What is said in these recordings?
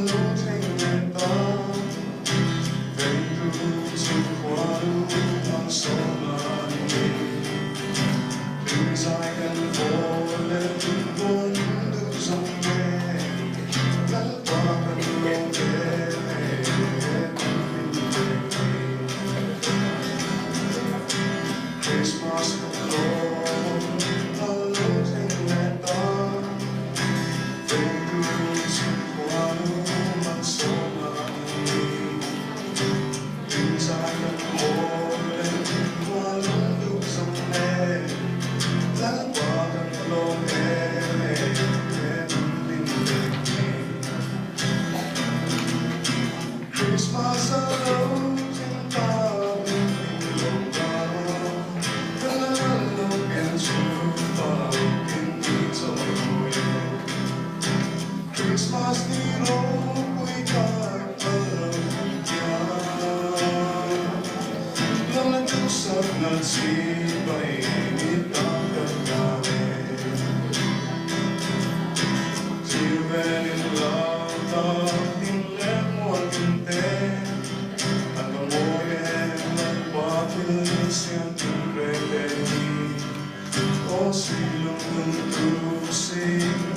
lo thleng leh ta, Vengtu chu khuanu malsawm a ni. Hlim zai kan vawl leh tun duh zawng nen, Lalpa kan lawm em em min pek ni. Christmas kan lawm a lo thleng leh ta, Vengtu chu khuanu malsawm a ni. Hlim zai kan vawl leh tun duh zawng nen, Lalpa kan lawm em em min pek ni. Christmas a lo thleng ta min hlim lo ta, ka lal lo pian chu pa in ni chawi mawi e. Christmas ni ropui tak a lo pian, lal a duhsakna chibai ni ta kan dan e. Thlir velin lam tak in leh mual in te, an va mawi em Lalpa thil siam tin reng te hi. Aw si lung lung tu si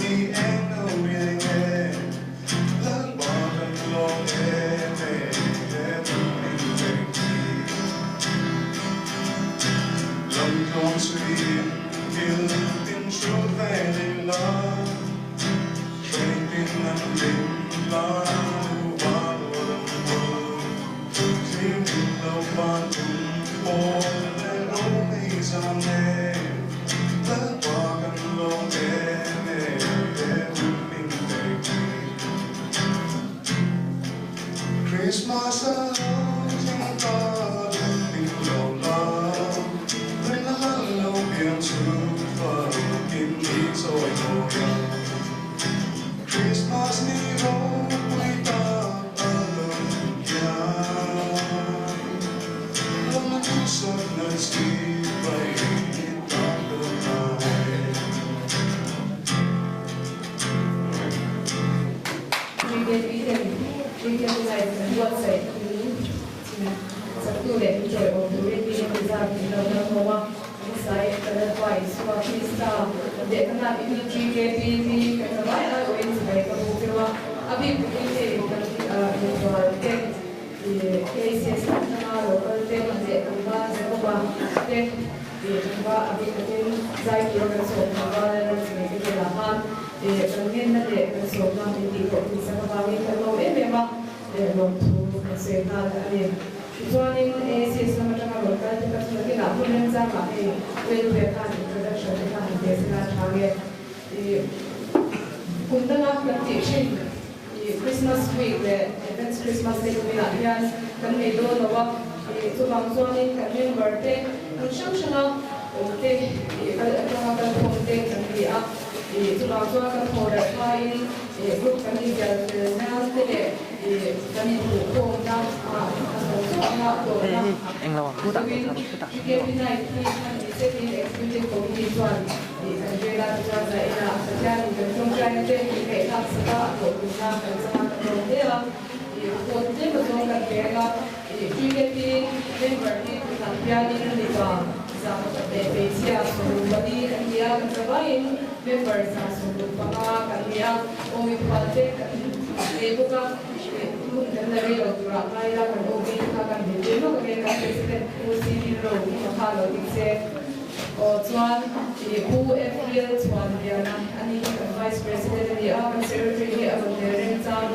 ni eng no rieng e, Lalpa kan lawm em em min pek hi. Lamtluang suiin kil tin hrut vel ila, Hreitin an lim la nu van uar an hul. Thlir min lo van tum pawl leh ropui zan e, Lalpa kan lawm em em min pek hi. Christmas a lo thleng ta lung min lo la, Rin a hal lo piang chu farukin i chawi mawi a. Christmas ni ropui tak a lo kiang, Lung a duhsakna chibai tak a ngai. Brigade ten Brigade Night an buatsaih in chaktu leh min chawiawm turin mi engti zat min lo dang ho a, hmasai ka Lalpa Isua Krista leh ka nat in GKP hi kan za vai ai awhin chibai ka buk deuh a, a bik takin hei kan inzual te KCS atanga local te leh tlangval Jacoba te tlangval a bik takin zai tura kan sawm tlangval Lalramchhungi te bulah khan kan ngenna leh kan sawmna min tih tawh tih sak avangin kan lawm em em a, lawmthu kan sawi nghal a ni. Tichuanin ACS lam atanga rawn kal te kha chu nakinah hun remchangah hei Welfare khan introduction te kha han pe sela a tha nge. Kum danga kan tih thin Christmas week leh Advance Christmas te kuminah hian kan nei dawn lo a, chuvang chuanin kan member te hmun hrang hranga awm te kal atanga kal khawm te kan ti a, chuvang chuan kan thaw darh hmain group kan inzial fel nan te leh kan inhmuhkhawmna a zawng zawng anga tlawhna deuhin GKP Night hi hman ni zetin Executive Committee chuan Kan vela te chuan zaina Pathianin kan tawngtaina te min ngaihthlak sak a, a hlawhtlinna kan chang a, kan lawm hle a. Report tlem a zawng kan pek a, GKP member hi tunah hianin mipa 104 64 kan ni a, kan zavaiin member 165 kan ni a, aw mikhual te kan nei bawk a, hun kan la rei lo turah ngai ila kan OB te kha kan hrilh ve lawk angin kan President Pu CV Ro hi kha lo dik se. Aw chuan i Pu April Chhuanliana a ni hi kan Vice President a ni a, kan Secretary hi a rawn tel remchang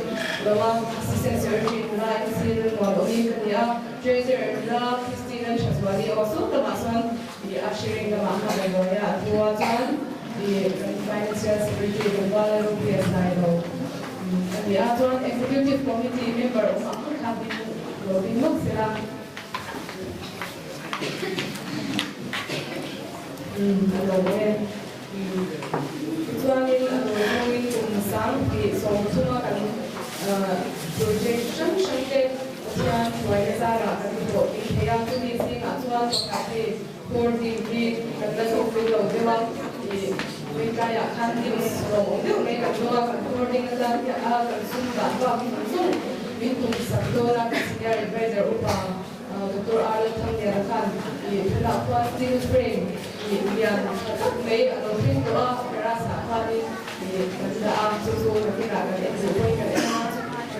lo a, Assistant Secretary nula MC Lalmual awmin ka ni a, Treasurer nula Christina Thazuali aw saw lamah chuan i a sharing lamah khan a buai a, a thu a chuan i kan Financial Secretary kan Vala Ruby a sai lo a ni a, chuan Executive Committee member awm ang kha ding lo ding lawk sela. A lo e. Tichuanin a lo zawngin kum sang tih sawm chunga kan project hrang hrang te Pathian hruaina zarah kan inhlawh tih thei a, chumi zingah chuan pakhat hei boarding hi kan la thawk lut lo deuh a, ih vawitlaiah khan news lawmawm deuh mai kan. kan dawng a, kan hoarding atan hian a kan sum dah bak hi zawng zawng min tum sak dawn a, kan senior adviser upa Doctor Arnold Thangliana khan ih tunah khuan steel frame ih lian tha tak mai a lo thleng tawh a, terrace ah khanin ih kan dah a, chu chu nakinah kan en duh pawhin kan en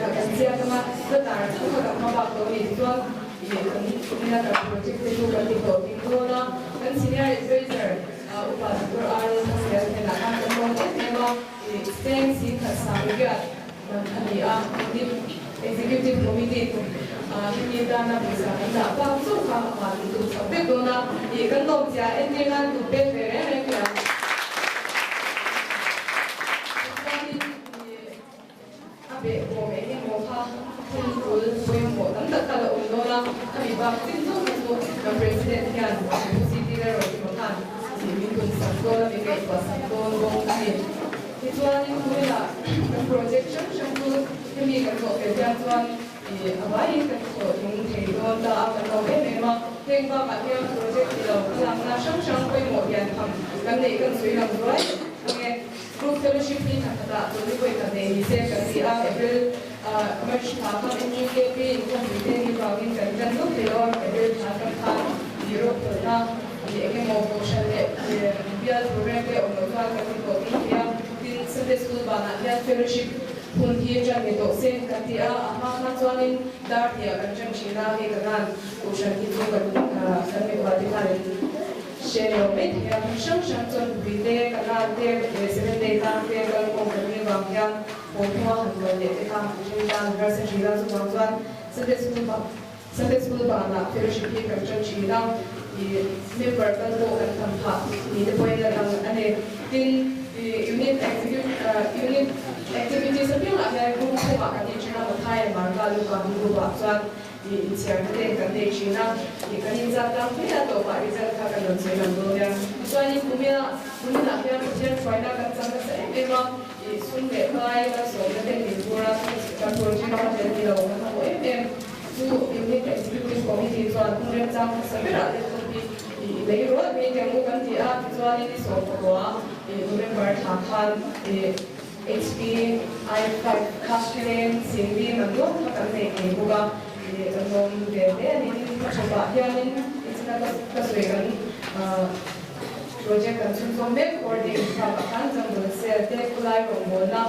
a, kan ziak ang a, ka tar chauh kha kan hma bak lo a ni tichuan ih kan ina kan project te chu kan ti tawh ding dawn a, kan senior adviser upa Doctor Arnold Thangliana hnenah khan kan lawm em em a, ih seng singkhat sangriat Man a ni a, Unit Executive Committee tum hemi tana pawisa kan dah bak chauh kha a hma min tum chhoh vek dawn a, ih kan lawm chia entir nan tum pek ve reng reng thei ang. Chuanin ih a behbawm eng emaw kha thil tul pawimawh tam tak kha la awm dawn a, khami bak chin zawk kha chu kan President hian Pu CT Lalrotima khan ih min tum sak dawn a, min ngaihtuah sak dawn bawk a ni. Tichuanin kuminah kan project hrang hrang chu hemi kan thawh fel hian chuan ih a vaiin kan thawh tung thei dawn ta a, kan lawm em em a. Heng bakah hian project ni lo hmalakna hrang hrang pawimawh lian tham kan neih kan sawi lang zuai ang e. Group fellowship hi thla khatah tuni vawi khat nei ni se kan ti a, April March thla khan NGKP inkhawmpui te ni vangin kan tan lawk thei lo a, April thla atang khan ih ropawlhna Ih eng emaw kohhran leh bial program te awm loh chuan kan ti tawh ding thei a, tin Sunday School banah hian fellowship hun hi ṭan ni tawh se kan ti a, a hma khan chuanin dar hniah kan ṭan ṭhin a, hei ka nan kohhran hi chu kan kan mipa te khan an hre lo mai thei a, hmun hrang hrang chuan pui te, kanan te, seven day tang te kalkhawm kan nih avang hian haw hnua han kal leh te kha an ṭhen tan harsa ṭhin a, chuvang chuan Sunday School Sunday School banah fellowship hi kan ṭan ṭhin a, ih member kal pawh kan tam phah ni te pawhin a lang a ni. Tin, ih unit execute unit activities apiangah hian group chhungah kan nei ṭhin a, Mathai leh Marka Luka hi group ah chuan ih inchhiarna te kan nei ṭhin a, ih kan inzat tlang hle a, tawpah result kha kan rawn sawi lang dawn nia. Tichuanin kumina kuminah hian Pathian hruaina kan chang nasa em em a, ih sum leh pai malsawmna te min tur a, kan project a tel ni lo kan hmu em em. Chu Unit Executive Committee chuan hun remchang hmasa berah laptop hi i lei rual mai teh ang u kan ti a, tichuanin i sawmkua November thla khan HP i5 kha leng singli man dawn kha kan nei thei bawk a, kan lawm ve hle a ni. Tin, ka thawpah hianin nichina ka sawi kan project kan chhunzawm mek hoarding bakah khan jungle cell te khawlai rawngbawlna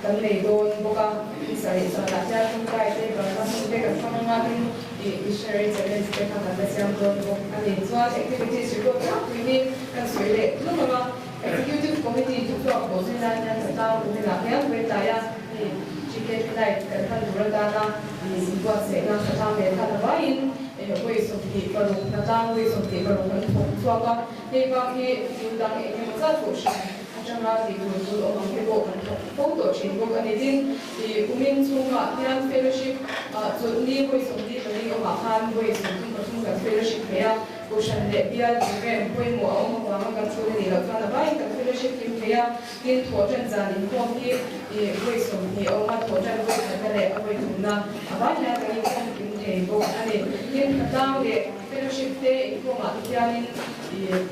Kan nei dawn bawk a, ni sarih zanah hian tawngtai te, kalna hmun te kan hmang anga tin ih missionary challenge te kha kan la siam dawn bawk a ni. Chuan activities report tlangpui hi kan sawi leh tlum ang a, Executive Committee chu chhuak pawh zui nan hian kan tlang kum inah hian vawitlai a ih GKP night kan hman tur atana ih inbuatsaihna ka tlang ve khan avaiin ih vawi 26 hna tlang vawi 26 kan thawk chhuak a, hei bak hi thil dang eng emaw zat pawh hriat. Atanga tih tur chu awm ang te pawh kan thawk fo tawh thin bawk a ni. Tin, ih kumin chhungah hian fellowship ah chawlhni vawi 44 awmah khan vawi 33 kan fellowship thei a, Kohhran leh bial program pawimawh a awm avanga kan chhun a nih loh chuan a vaiin kan fellowship hlim thei a. Tin, thawhtan zan inkhawm hi ih vawi 20 a awm a, thawhtan vawi khatna leh a vawi thumna a vai hian kan inkhawm hlim thei bawk a ni. Tin, tlang leh fellowship te inkhawmah te hianin ih.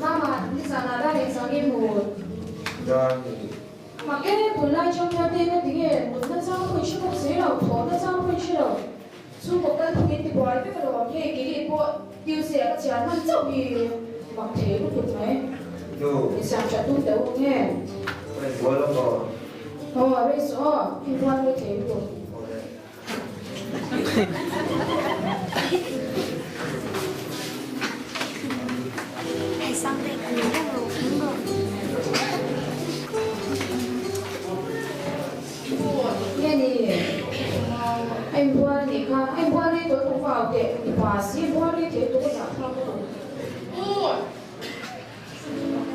Mama, nizanah dar engzah nge hmu? Dar ni. Mak e, tunlai changthar te ka ti nge, mutna chang pawh i hre bawk si lo, thawhna chang pawh i hre lo. Chhungkaw kal thungin ti buai vek alawm, hei kei pawh Tuesday ah ka chhiar hman chauh hi mak thei lutuk mai. Nu. Insiam that tum teh u nge? Ka inbual lawk aw. Aw, rei suh aw, inbual rei thei lutuk. Awle. Nge ni? A inbual a nih kha. A inbual rei tawh lutuk va au teh. Mipa si inbual rei thei lutuk a zahthlak lutuk. U!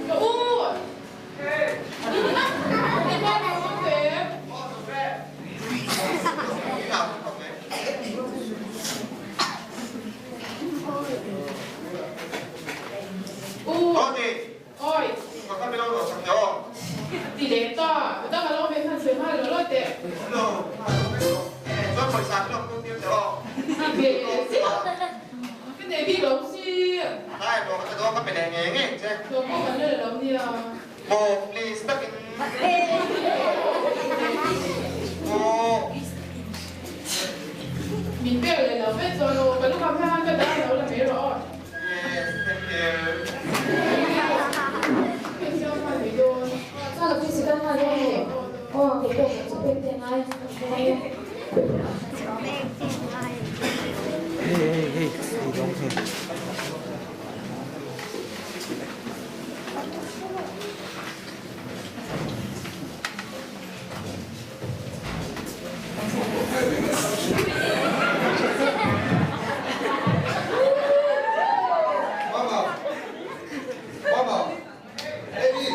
Ka u! Maw please takin maw. Min pek leh lo vek chuan aw ka lukham hian ka dah lo la mai rawh aw. Yes, thank you. Hei siam nghal mai dawn. Chuan lo physical nghal dawn ni. Aw kei pawh ka chaw pek te ngai ngai e. Hei hei hei hei dawng hei. Mama, Mama, Eddie,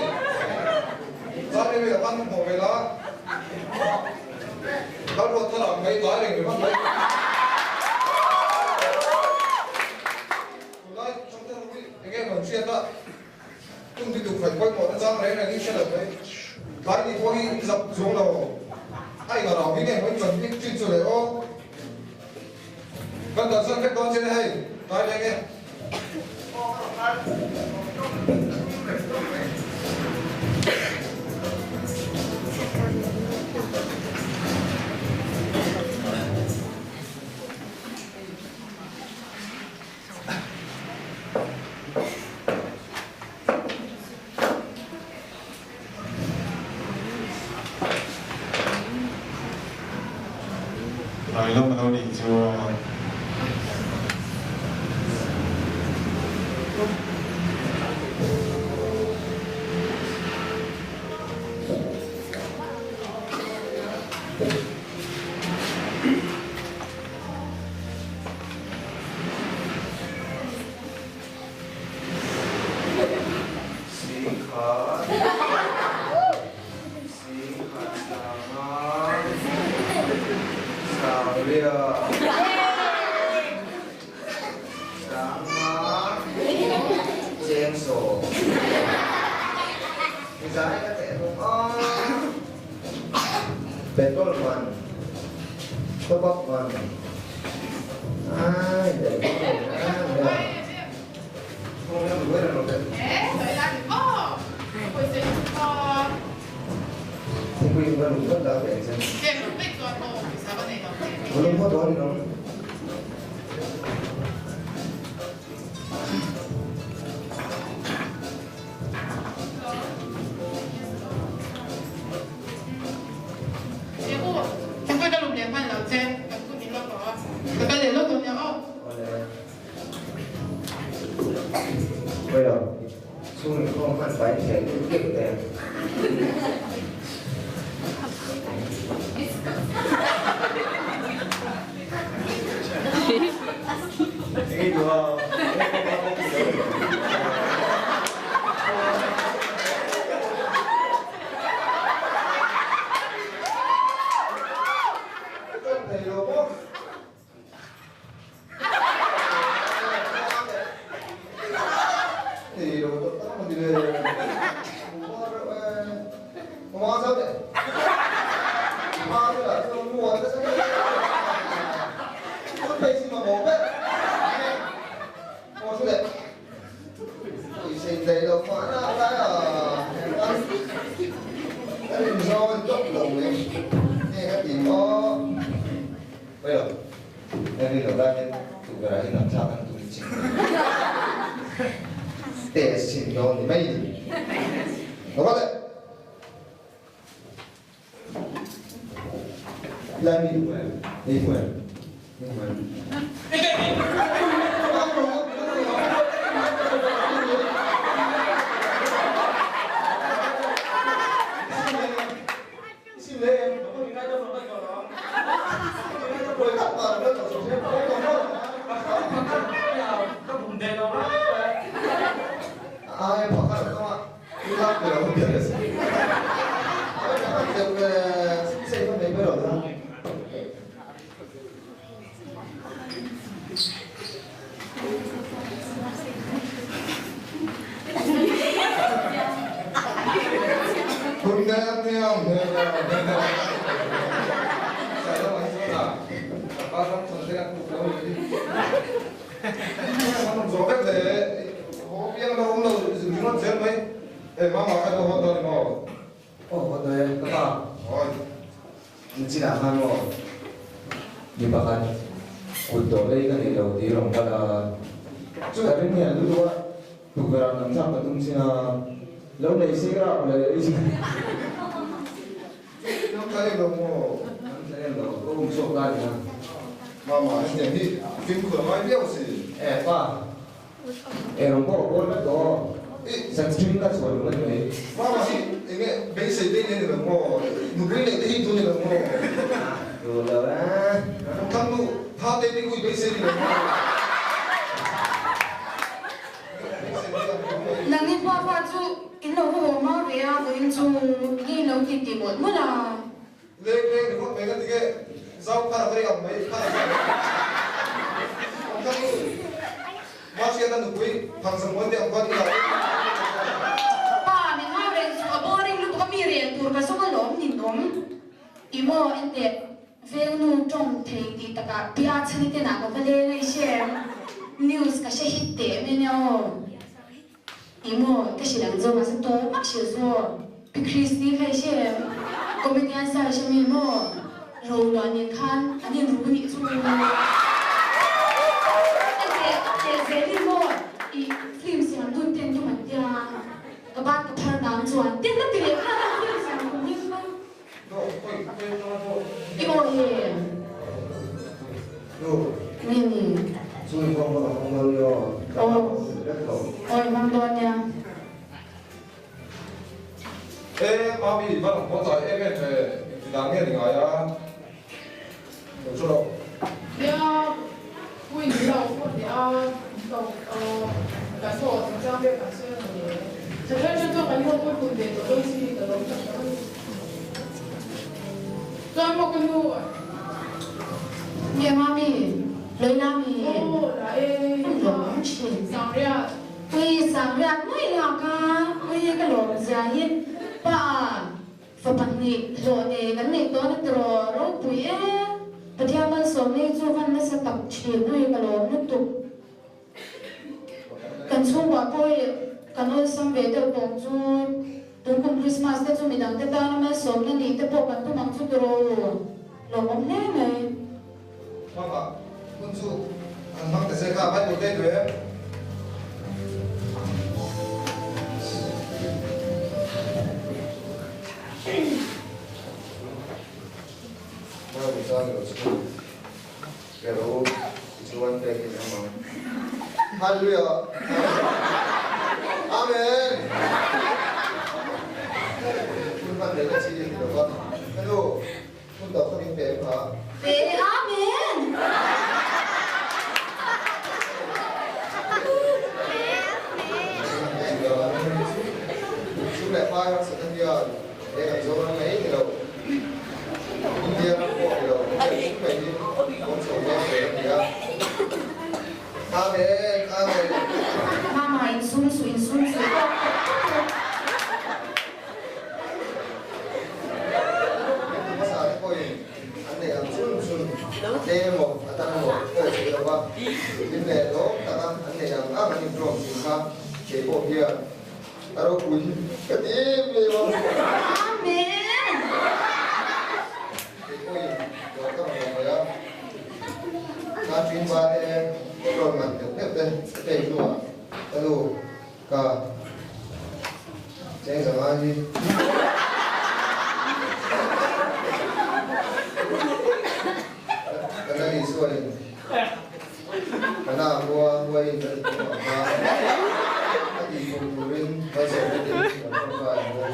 zan rei a khan hmuh ve la, kan ruat thar ang mai tlai reng ringawt mai. Tunlai changte ho hi enge maw an hriat a, tum ti tuk faih pawimawh na chang reng reng hi hre lo mai. Tlai ni pawh hi in zap chuang lo, a inga rau hi nge maw in chan bik thin chu le aw. Kan kalsan vek dawn che nia hei, tlai leng e. Tlai lam a lo nih chuan. Singkhat Singkhat sanga Sangria Sanga Chengsaw Nizai ka teh bawk a Petrol man Top up man Ai để dawn ni mai ni. Lo kal leh. Lai mi hmu em? Nei hmu em? Nei hmu em? Mi pakhat kut dawh lei ka nei lo tih rawn kal a, ka ring hian lutuk a, tukverh ah nam thlak ka tum chin a, lo nei se ka rap leh leh chin. Nam thla em lo maw? Nam thla em lo, ka um chhuak ta nia. Mama, hetiang hi fimkhur a ngai viau si. Eh pa, Eng pawh bawl vek tawh aw. Zan ṭhing ka chhuah lung a ni mai. Mama hi eng nge beisei te hi a ni lo maw? Nupui neih te hi tu ni lo maw? Duh lo e. Thang nu tha te hi ui beisei ni lo maw? Nangni pa pa chu in lo haw mau ve a, vawiin chu nge in lo ti ti mawlh mawlh a? Leng leng ringawt mai ka ti nge zau phar a vei ang mai phar a vei ang ka nu Mahriat a nupui Thangzang Muan te ang khuan i lo. Pa min hau reng chu a boring lutuk a mi rel tur ka zawng alawm ninawm i maw enteh vengnu tawng thei tih takah bia chhani ten ah ka va leng a i hre em news ka hre hit teh mai nia aw. I maw ka hrilh ang zawng a sa tawp a hrilh zawk. Pi Christy kha i hre em? Comedian search a mi maw? Rohluah nen khan an in ru nih chu. Enteh leh zelin maw i film siam dun ten tum an tia ka ban ka phar dang chuan tin ka ti leh khan a film siam tum hi chuan. I aw hi. Nge ni? Aw. Aw i hmang dawn nia. Nia, pui ni lo pawh ni a, kan thawh chungchang vel kan sawi a ni. Thla ṭhen chuan kan hawpui pun ve tawh dawn si hi ka lawm tak tak a ni. Chuan maw ka nu? Nge mami, Loila mi? Aw, la e. Lawm thin. Sangriat. Ui, Sangriat mai lak a, ui ka lawm zia hi pa. Fa pahnih hlawh nei kan neih tawn a tiraw ropui e. Pathian malsawm nei chu van nasa tak thin ui ka lawm lutuk. Kan chhungkua pawh hi kan awlsam ve deuh tawng chu tunkum Christmas te chu midang te tana malsawmna nih te pawh kan tum ang chu tiraw u lawmawm hle mai. Hmangah hun chu an hmang ta che kha Bible te duh em? Bible chang ilo chu pe rawh u tichuan pek in awm ang. Hallelujah Amen Hun hman leh ka chi a ni lo va ka nu. Hun dang kha min pe em kha? Pe e Amen! Sum leh pai harsatna hian he kan Zoram mai ni lo, India ram pawh ni lo, khawvel sum mai hi awm chho mek zel a ni a. Amen! Amen! Mama insum suh insum suh tawk tawk tawk. Hmasa te pawhin an neih ang chun chun a tlem emaw a tam emaw pawh sawi lo va, hlim leh lawm taka an neih ang ang an intlawm thin kha kei pawh hian a ropui ka ti em em a. Amen! Kei pawhin dawr ka rawn awm mai a, khan thin ba te rawn man deuh deuh te ka pek hnuah ka nu ka. Cheng 05 hi. Kan la Isuain Kana khua huaiin a ti tum ang kha a tih kum turin malsawmna te in kan tawngtai ang u.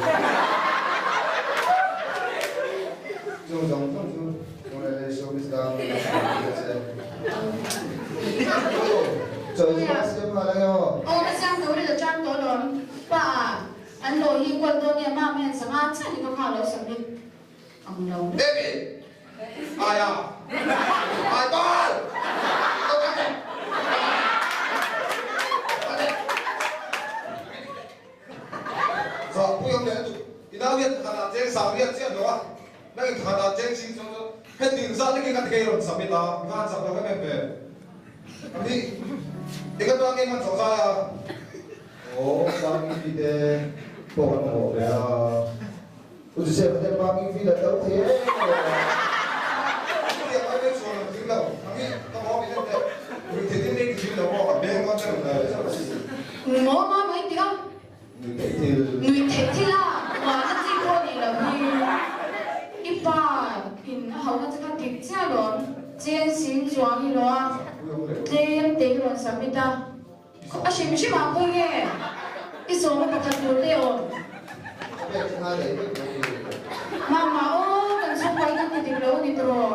Chung zawng zawng chu Congratulations Dam ka hrilh a che. Chawi chu ka siam nghal ange aw. Aw ka siam tur i la chang tawh lawm. Pa an lo hi kual dawn nia mam hian 5 chiah ni ka kha lo submit ang lo. Baby! Ai a! Ai bal! Lo kal teh! Kal teh! Zah pui awm leh lutuk. I nau hian thakhat ah cheng sang riat chiah hlawh a, nangin thakhat ah cheng sing chuang chu heti zah lekin ka ti kei rawn submit a, mi khan sak lo em em ve. Ni, eng atan nge hman chawh zai a? Aw, parking fee te pawh kan mamawh ve a. U Joseph a te parking fee la to thei em em a. Chutiang ai mai chuan an tling lo. A mi, ka maw min en teh. Ui thei tin nei tling lo maw? A beng dawn che rawn la leh zauh a si. Maw ma mai tih a. Nui theih thil. Nui theih thil a, mahna chi pawh nih loh hi. I pa in a hauhna che kha dik chiah lawm. Chen sing chuang i lo a, tlem te i rawn submit a. A hrim hrim ah khawi nge i sawma pakhat tur te awm? Mama aw kan chhungkua hi kan ti dik lo a ni tiraw?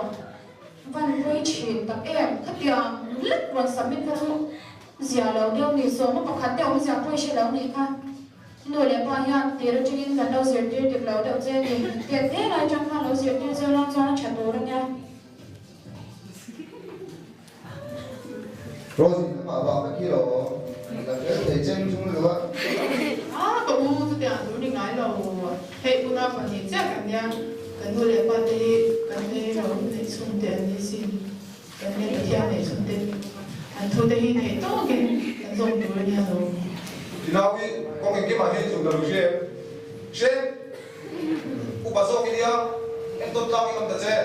Van pawi thin tak em? Khatiang lek rawn submit kha chu zia lo deuh ni, sawma pakhat te awmzia pawh i hre lo nih kha. Nu leh pa hian tir atangin kan lo zirtir dik lo deuh che a ni. Tiat hle lai atang khan lo zirtir zir lang chuan a tha tur a nia. Rosie amah vang vek hi lo la fel thei cheng chung lo a. A ka u chutiang tur ni ngai lo. Hei unau pahnih chiah kan nia, kan nu leh pa te hi kan lei ro neih chhung te an ni sin. Kan lei Pathian neih chhung te an thu te hi theih tawkin kan zawm tur a nia lo. I nau hi kawng engkimah hian i zuk lo hre em? Hre em? Upa zawk i nia, entawn tlak i awm ta che.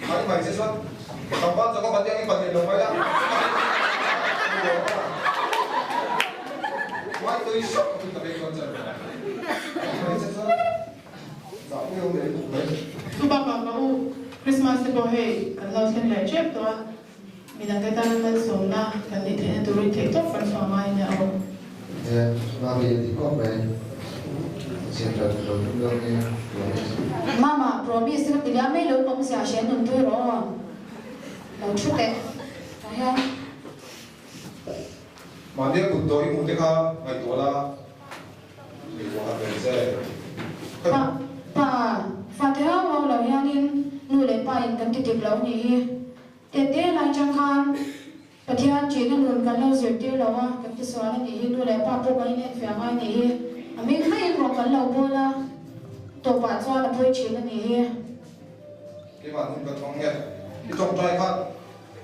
Mai mai che chuan tlangval zawk a pahnih angin pahnih lo mai la, Mai tui hrep ka ta vek dawn che. Mai che chuan zah pui awm leh lutuk mai. Chu bakah ka u, Christmas te pawh hei kan lo thleng leh tep tawh a, midangte tana malsawmna kan nih theihna turin theihtawp kan chhuah ngai nia aw. Nia, Mami a ti khawp mai. Siam that lo tum deuh nia, promise. Mama, promise ka ti liam mai lo awmzia hre nun pui rawh aw. Lo thu teh tah hian. Mahnia kut tawh i hmuh te kha ngaihtuah la, ngaihtuah khat ve che. Pa, pa, fate hau hau lo hianin nu leh pa in kan ti dik lo nih hi. Tete lai chang khan Pathian ṭihna nun kan lo zirtir lo a, kan tisual a nih hi, nu leh pa pawh kan inenfiah ngai a nih hi, a hming maiin rawh kan lo bawl a, tawpah chuan a pawi ṭhin a nih hi. Keimah nun ka thawng nge? I tawngtai khan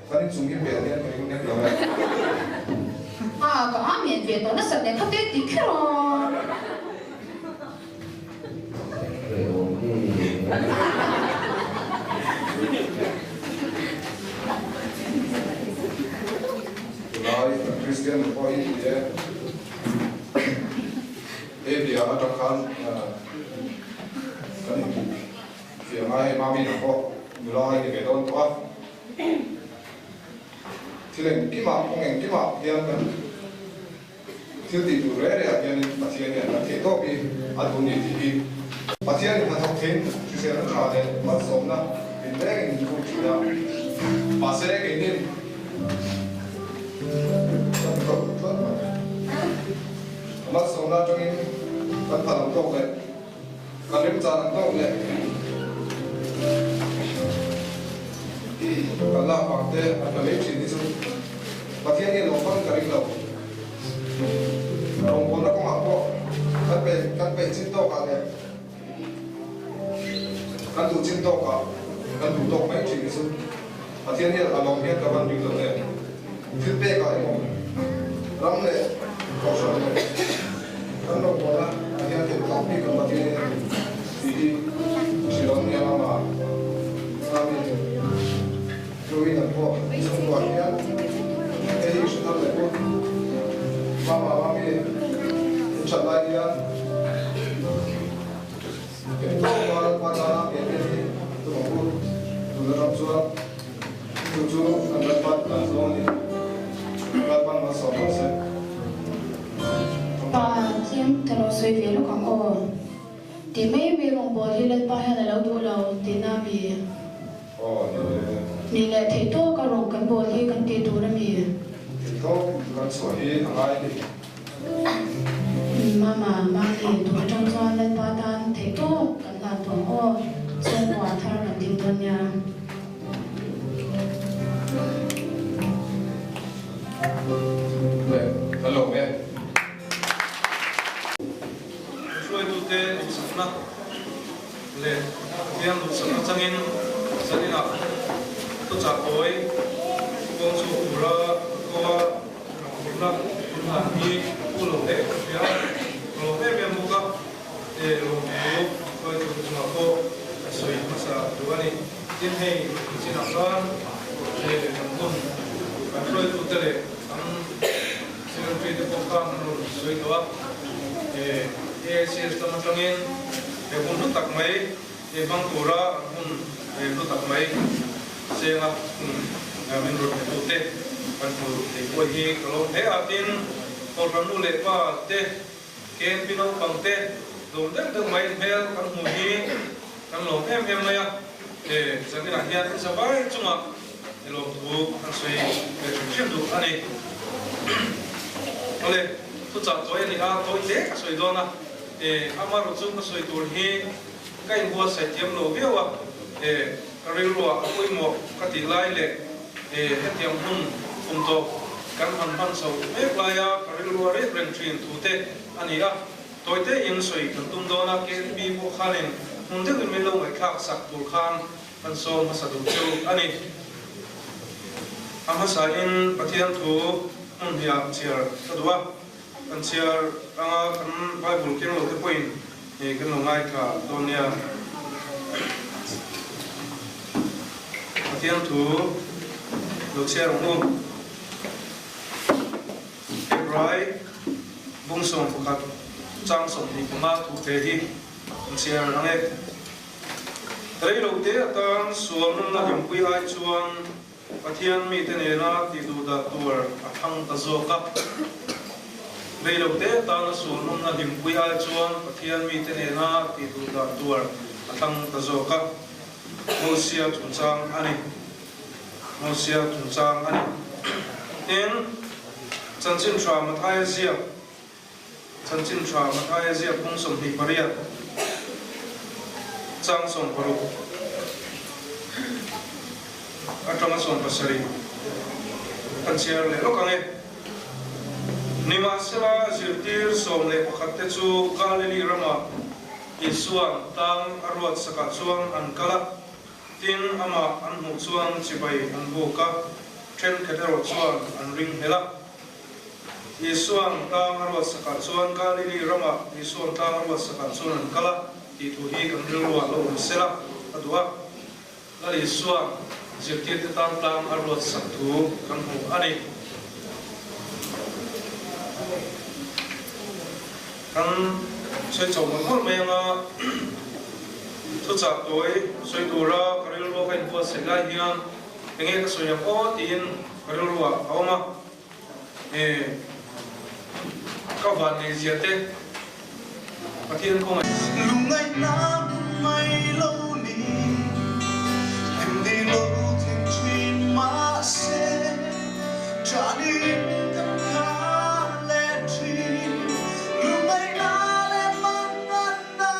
kan inchung hi pel hian ka ring nek lo e. A ka amen ve tawh nasat nen kha te ti kher aw. Tunlai kan Kristian nun pawh hi ti e, he bia atang khan kan inpuh fiah ngai hei Mami nang pawh nula i ni ve dawn tawh a, thil engkimah kawng engkimah hian kan Thil tih tur reh reh ah hianin Pathian hian kan theih tawp hi a duh ni tih hi Pathian in hnathawk theiin hriselna tha leh malsawmna min rengin min puk thin a. Mahse keinin kan hmu tawk tlat mai. A malsawmna atangin kan phal ang tawk leh kan remchan ang tawk leh kan lak vang te a tla mai thin hi chu Pathian hian lo hmang ka ring lo. Rawngbawlna kawngah pawh kan peih kan peih chin tawkah leh kan duh chin tawkah kan duh tawk mai thin hi chu Pathian hian a lawm hian ka van ring lo em. Thil pekah emaw ram leh kohhran leh kan rawngbawlna ah hian theih tawk bik ang Pathian hian a duh tih hi hrilh awm nia lama Amen. Ruin an pawh chhungkuah hian hei hi hre thar leh u. Mama Mami in that lai hian. Theihtawpa Lalpa tana pian te hi tum ang u. Tuna ram chuan chu chu kan Lalpa tlan zawng a ni. Lalpan malsawm rawh se. Pa tlem ka lo sawi ve lawk ang aw. Ti mai mai rawngbawl hi Lalpa hian a lo duh lo tihna a mi? Aw ni le. Ni leh theihtawk a rawng kan bawl hi kan tih tur a mi? Theihtawk kan chhuah hi a ngai a ni. Mama, Mami, tun atang chuan Lalpa tan theihtawk kan hlan tawh ang aw. Chhungkua thar kan ding dawn nia. Le, kan lo awm e. Hruaitute duhsakna leh Pathian duhsakna changin zaninah thuchah tawi kawng chhuak tura kawa rakhurna inhlan hi a phu lo hle ka hria. Ka lawm em em bawk a, he lawmthu hruaitute chungah pawh ka sawi hmasa duh a ni. Tin hei chinah khan he kan hun kan hruaitute leh an Secretary te pawh khan an rawn sawi tawh a, he AICS lam atangin he hun hlu tak mai he hmang tura an hun he hlu tak mai senga hun min rawn pe tute kan hmu thei pawh hi ka lawm hle a, tin Kohhran nu leh pa te KNP naupang te lawm deuh deuh mai hmel kan hmu hi kan lawm em em mai a, he zaninah hian in zavai chungah I lawmthu kan sawi ve hrim hrim duh a ni. Awle, thuchah tawi a ni a, tawi hle ka sawi dawn a. E, amaherawh chu ka sawi tur hi ka inbuatsaih thiam lo viau a. E, ka rilruah a pawimawh ka tih lai leh e, hetiang hun kum tawp kan han hman chho mek laia ka rilrua rek reng thin thu te a ni a. Tawi te in sawi kan tum dawn a, KNP pawh khanin hmun deuhin min lo ngaihthlak sak tur khan Kan sawm hmasa duh chu a ni. A hmasain Pathian thu hmun hniah chhiar ka duh a, kan chhiar anga kan Bible keng lo te pawhin kan lo ngaithla dawn nia. Pathian thu lo chhiar ang u. Hebrai bung 11 chang 25 thu te hi kan chhiar ang e. Rei lo te atan sual nunna hlimpui ai chuan Pathian mite nena tih duh dah tur a thlang ta zawk a. Rei lo te atana sual nunna hlimpui ai chuan Pathian mite nena tih duh dah tur a thlang ta zawk a. Mosia chungchang a ni. Mosia chungchang a ni. Tin, Chanchin Tha Mathaia ziak. Chanchin tha Mathaia ziak phung 28 chang 60 atanga 70 kan chhiar leh lawk ang e. Nimahsela zirtir 11 te chu Galili rama Isua'n tlang a ruat sakah chuan an kal a, tin amah an hmuh chuan chibai an buk a, thenkhat erawh chuan an ring hlel a. Isua'n tlang a ruat sakah chuan Galili ramah Isua'n tlang a ruat sakah chuan an kal a tih thu hi kan rilruah lo awm sela a duh a. Lal Isua'n zirtirte tan tlang a ruat sak thu kan hmu a ni. Kan sawi chho mawlh mawlh mai anga thuchah tawi sawi tura ka rilrua ka inbuatsaih lai hian enge ka sawi ang aw tiin ka rilruah a awm a. E ka van nei zia te Pathian kawng. Lungngaihna hmun mai lo ni, hlim ni lo thleng thin mahse, Ṭahnin kan khar leh thin. Lungngaihna leh manganna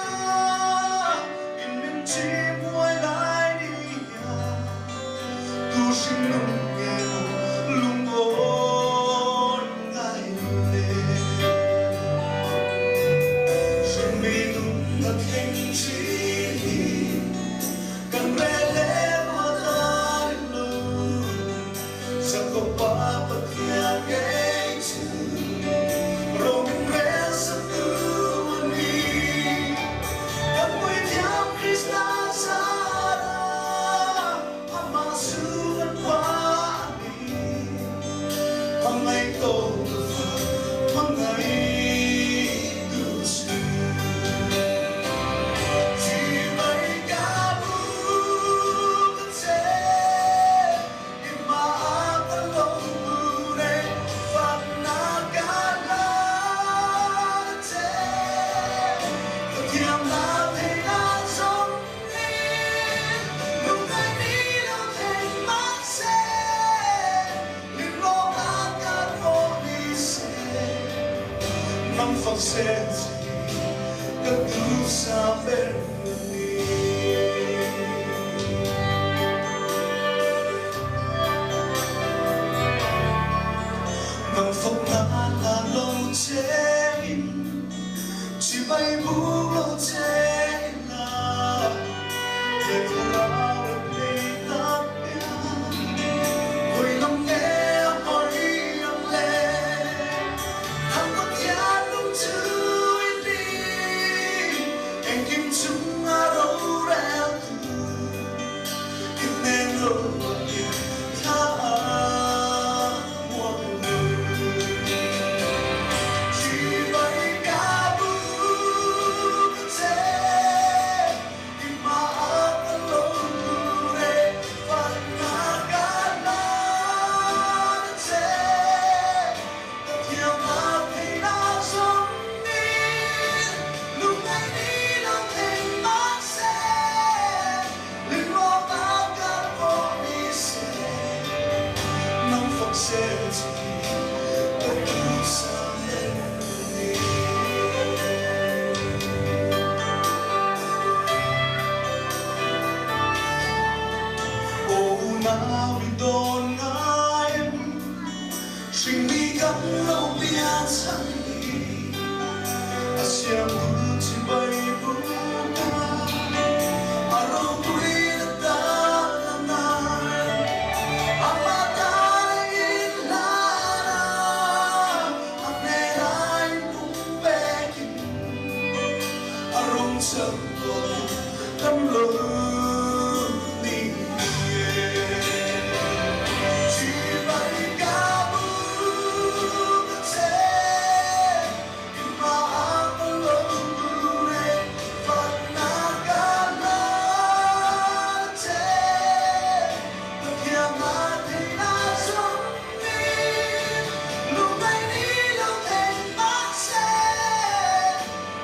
in min chim huai lai ni hian. Tu hring nung nge maw lungawn ngai le? Hringmi nung a thleng chin hi kan rel le ruat lai lo. Jakob pa Pathian fak sel che hi ka duhsam ber a ni. Nang fak nan la lo che in, chibai buk lo che ila, he thlarau rem nei tak hian hawi lam nge a hawi ang le? Thang Pathian nung chu i ni, engkim chunga rorel tu, i hnen lo in thla a muang lo. Chibai ka buk che, i hmaah ka lo tur e, fakna ka hlan a che. Ka thiamna theihna zawngin lungngaih ni lo thleng mah se, rinrawhna kan pawh ni se, nang fak sel che hi ka duhsam ber a ni. Aw unau i dawn ngai em? Hringmi kan lo pian chhan hi a siamtu chibai buk a, a ropui na tan a ngai. Amah tan a inhlan a, a hnenah inpumpekin a rawng chauh tawh kan lo ni e. Chibai ka buk a che, i hmaah ka lo tur e, fakna ka hlan a che, ka thiamna theihna zawngin lungngaih ni lo thleng mah se,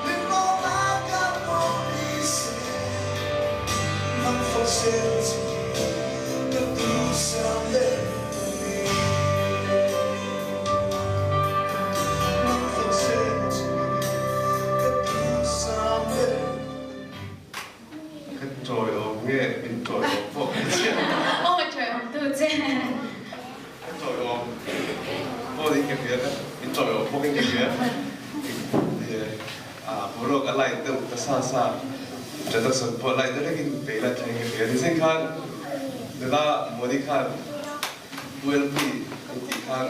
rinrawhna ka pawh ni se. Nang fak sel che hi ka duhsam ber a ni. Nang fak sel che hi ka duhsam ber a ni. Ka chawi awm nge min chawi awm pawh ka chiah. Aw chawi awm tu che. Ka chawi awm pawh in ka hria ka min chawi awm bawk in ka hria. Boruak a light deuh ta sa sa, introduction pawh light deuh hlekin pe ila thleng ka hria. Nisin khan nula Moni khan ULP an tih khan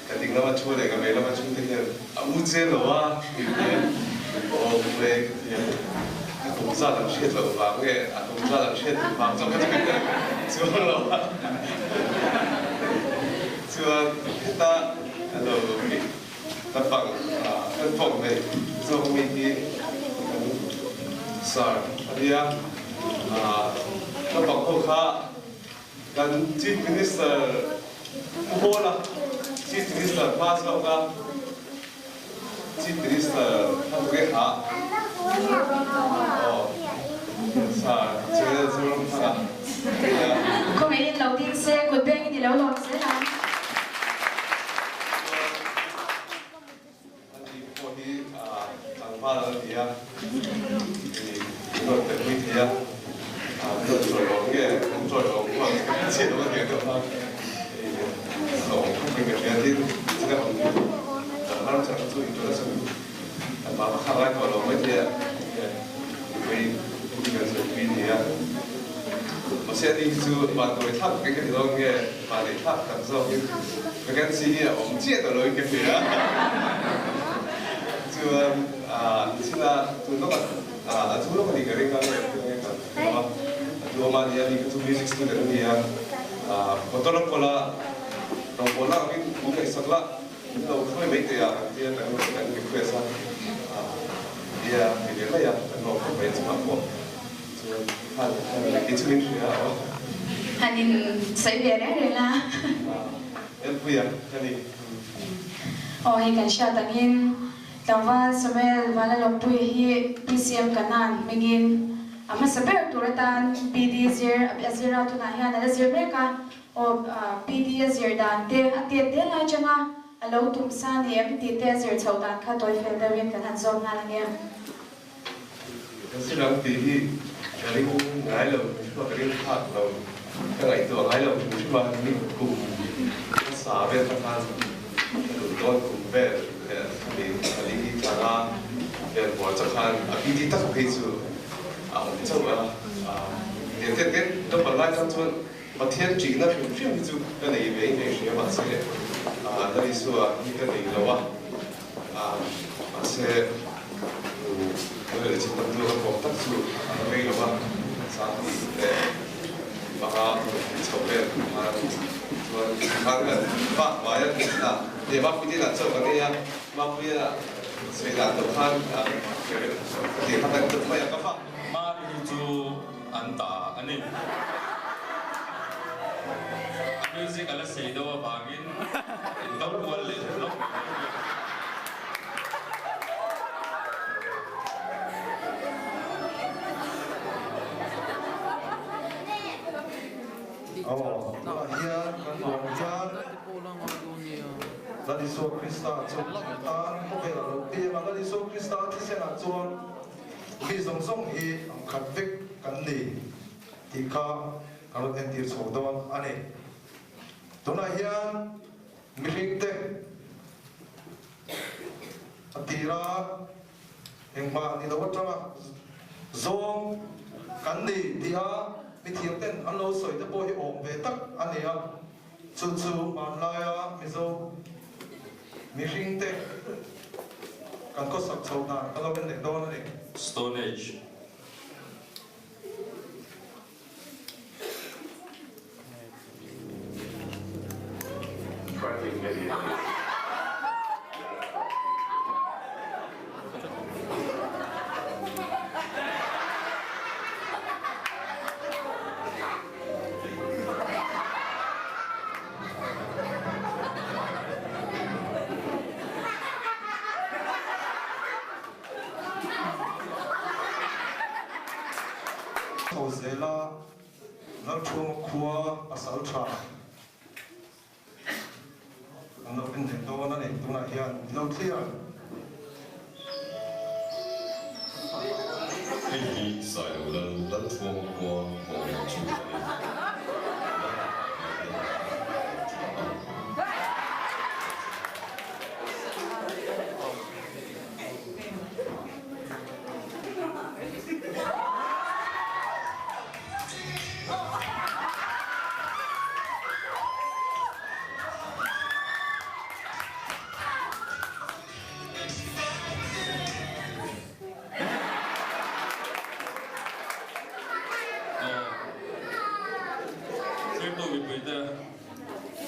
ka ding lama thu leh ka vei lama thu te hian a u che lo a tih te aw u e ka ti a, a kum zat an hriat loh vang nge a kum zat an hriat duh vang zawk ka chuang lo a. Chuan heta a lo Naupang kan fawng neih zawk mi hi kan sar a nia. Naupang ho kha kan Chief Minister Pu Hawla, Chief Minister hma zawk a, Chief Minister kha tu nge kha? Aw, sar General Zoramthanga a nia. Khawngaihin lo ding se, kut bengin i lo lawm zel ang. Chuan a ni pawh hi tlangval a ni a, i rawn tel pui thei a, an rawn chawi awm nge an chawi awm pawh an chhiat awm a nia deuh kha a awm khawp in ka hria tin china awm ram chang chu introduction an mah kha ngai tawh lo mai thei a mipui kan sawi pui ni a mahse ani hi chu vanduai thlak takin ka ti dawn nge Mahni thlak tak zawkin vacancy hi a awm chiah tawh loin ka hria. Chuan china tun lawk a a chu lawk a nih ka ring a, nge ka hmu a, a tu awm a nia ni ka chu music student a nia, motor a kawl a, rawngbawl lak angin min ngaihsak la, min lo hruai mai teh a kan tia kan kan request a, nia ti ve mai a, kan lawm khawp mai chungah pawh. Chuan khan kei chu min hria a. Han in sawi ve reng reng a. Elpuia ka ni. Aw hei kan hriat angin Tlangval Samuel Vanlalawmpuia hi PCM Kanan hmingin a hmasa ber tur atan PD zir a zir a tunah hian a la zir mek a. Aw PD a zir dan te a tet te lai changa. A lo tum sa ni em tih te a zir chhoh dan kha tawi fel deuhin kan han zawm nghal ania. Ka zir ang tih hi ka ring ngai lo, hrim a ka ring phak lo, ka ngaihtuah ngai lo hrim hrim a, ni kum hmasa vel kha khan ka duh dawn kum vel leh khami pali thla vel buar chauh khan a PD tak phei chu a awm chauh a, tiang te te naupang lai khan chuan Pathian ṭihna hrim hrim hi chu ka nei ve in ka inhria mahse Lal Isua hi ka nei lo a, mahse Lal Isua tam chu ka kawm tak chu a la rei lo a, Sangti leh panga chho vel khan chuan khan kan vak vai a tih a, Mapuite inah chauh kan ei a, Mapuia sawi dan deuh khan ka ti kha kan tum mai a, ka vak. Mari hi chu an ta a ni. A music a la sei deuh avangin in do kual leh hlawk mai mai. Aw, tunah hian kan ruang chuan Lal Isua Krista chu kan tan khawvel a lo piang a, Lal Isua Krista thisenah chuan Mi zawng zawng hi ang khat vek kan ni tih kha kan rawn entir chho dawn a ni. Tunah hian mihringte a tira engmah ni lo atanga zawng kan ni tia mithiam ten an lo sawi te pawh hi awm ve tak a ni a. Chu chu hmanlaia Mizo mihringte kan khawsak chho dan ka lo en leh dawn a ni. Stone Age. Chho zela Lalṭhuama khua pasal ṭha an lo en leh dawn a ni tunah hian lo thlir. Hei hi Sailo Lal Lalṭhuama khua pawh chu a ni. Thirtu mipuite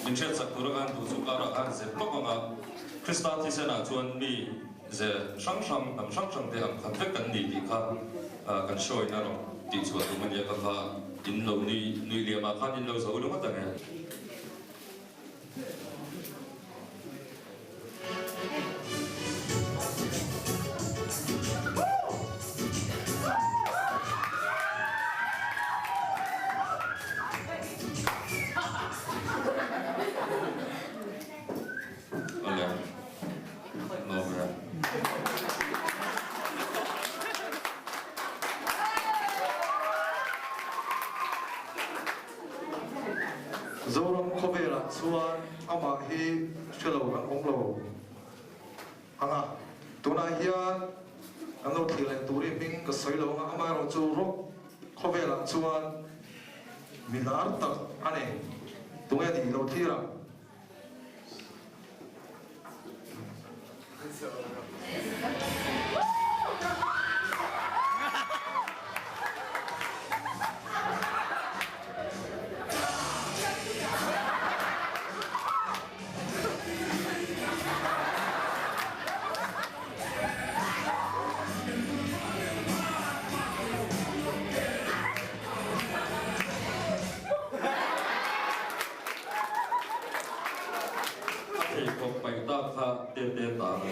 min hriatsak tura khan duh chu karah khan zep lawk ang a, Krista thisenah chuan mi ze hrang hrang, hnam hrang hrang te ang khat vek kan ni tih kha kan hruaina rawh tih chhuah tum a nia ka kha in lo nui nui liamah khan in lo zo ringawt ang e. Awle, nuam e. Zoram khawvelah chuan amah hi hre lo kan awm lo ang a, tunah hian kan lo thlir leh tur hi hming ka sawi lo ang a, amaherawhchu rock khawvelah chuan mi lar tak a ni. Tunge nih lo thlir ang? A pheikhawk paih tak kha te te ta a ni.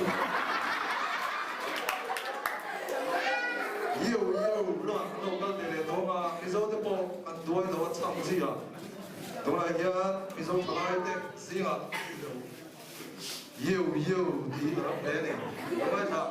Yo yo luan lo kal ve leh tawng a, Mizo te pawh an duai lo a chhang chi a, tunah hian Mizo thalai te zingah Yo yo tih a ram hle a ni. Ka ngaithla.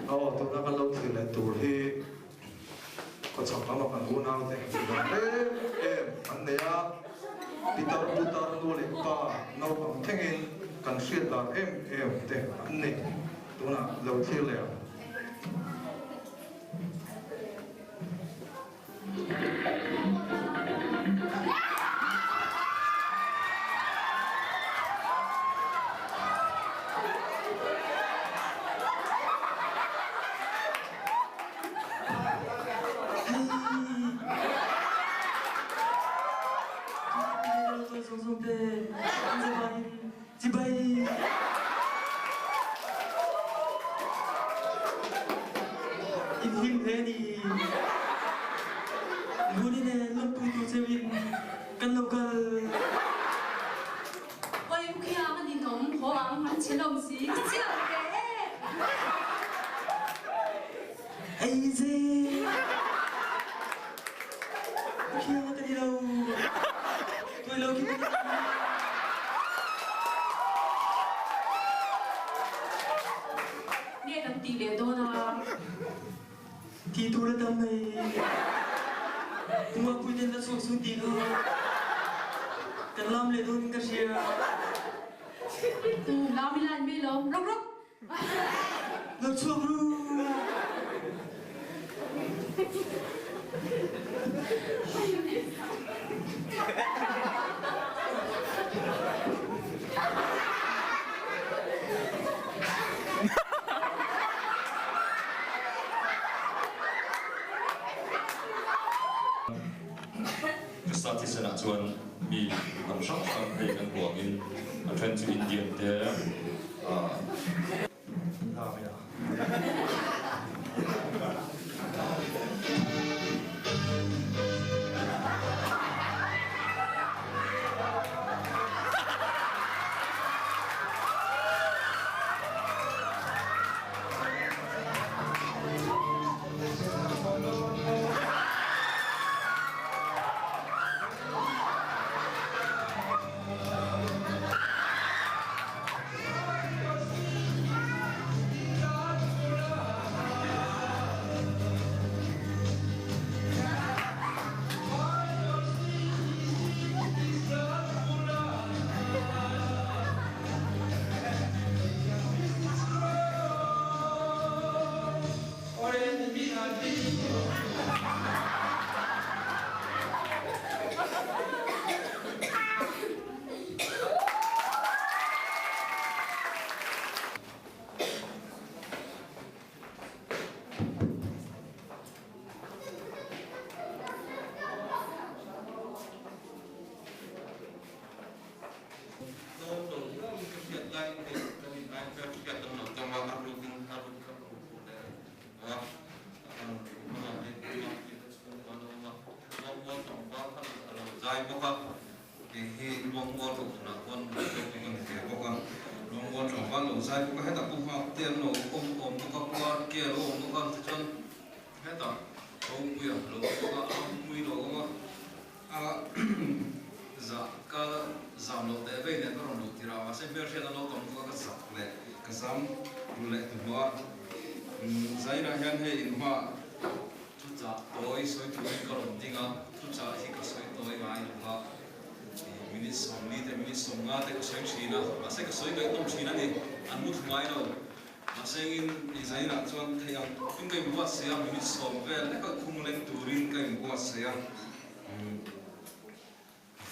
Aw, tuna kan lo thlir leh tur hi khawchhak lama kan unaute dan em em an nei a, pitar putar nu leh pa naupang thlengin kan hriat dan em em te an nei tunah lo thlir leh ang. In hlim hle ni. Luni nen lawmpuitu cheu in kan lo kal. Oi u khiang a ninawm haw ang an che lo si ka chiah ve e. Ei ze. U khiang a ka ni lo. Tuai lo khi Nge kan tih leh dawn a? Ti tur a tam mai. Pumapui ten la chhuak sun ti kha kan lam leh dawn in ka hria. Lam i lan mai lo. Rok rok. Lo chhuak ru. Krista thisenah chuan mi hnam hrang hrang hei kan huangin a then chu Indian te ah.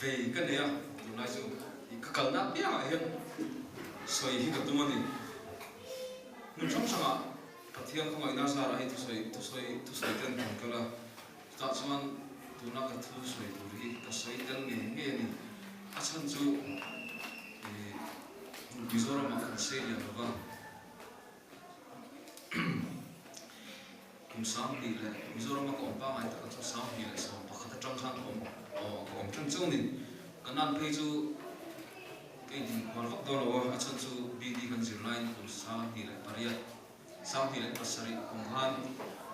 Vei ka nei a, tunlai chu ka kalna apiangah hian sawi hi ka tum a ni. Hmun hrang hrangah Pathian khawngaihna zarah hei thusawi thusawi thusawi ten kan kal a, chutah chuan tuna ka thu sawi tur hi ka sawi tel ngei ngei a ni. A chhan chu ih Mizoramah kan sei lian lo va, kum 2000 leh Mizorama ka awm pangngai taka chu 2011 atang khan ka awm aw ka awm ṭan chauh a ni. Ka nan phei chu ka intinkual vak dawn lo a, a chhan chu BD kan zir laiin kum 2008, 2007 kum khan